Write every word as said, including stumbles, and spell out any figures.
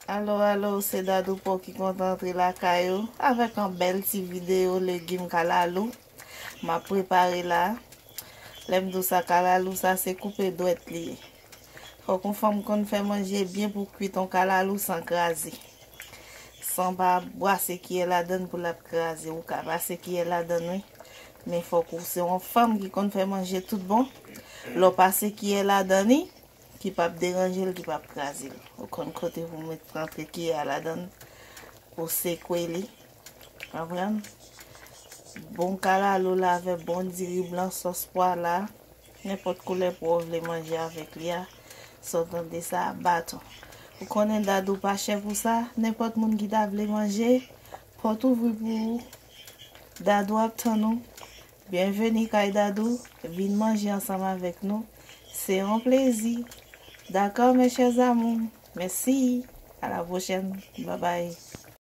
Alo, alo, se Dadou Pò ki kontan antre lakay ou avèk yon bèl ti videyo legim kalalou m ap prepare la. Lè m di w sa, kalalou sa se koupe dwèt li ye. Fòk yon fanm konn fè manje byen pou kwit yon kalalou san kraze. San pa brase kiyè ladann pou l ap kraze. Ou ka pase kiyè ladann wi. Men fòk ou se yon fanm ki konn fè manje tout bon. Lè w pase kiyè ladann li, ki p ap deranje l, ki p ap kraze l. Ou konn kote pou met rantre kiyè a ladann pou sekwe li. Konprann? Bon kalalou la avèk bon diri blan, sòs pwa la, nenpòt koulè pou w vle manje avèk li a. Sa w tande sa a, baton. Ou konnen Dadou pa chè pou sa, nenpòt moun ki ta vle manje, pòt ouvri pou ou. Dadou ap tann ou. Byenveni kay Dadou, vin manje ansanm avèk nou. Se yon plezi. Dakò, mes chers amours. Mèsi. À la prochaine. Bye bye.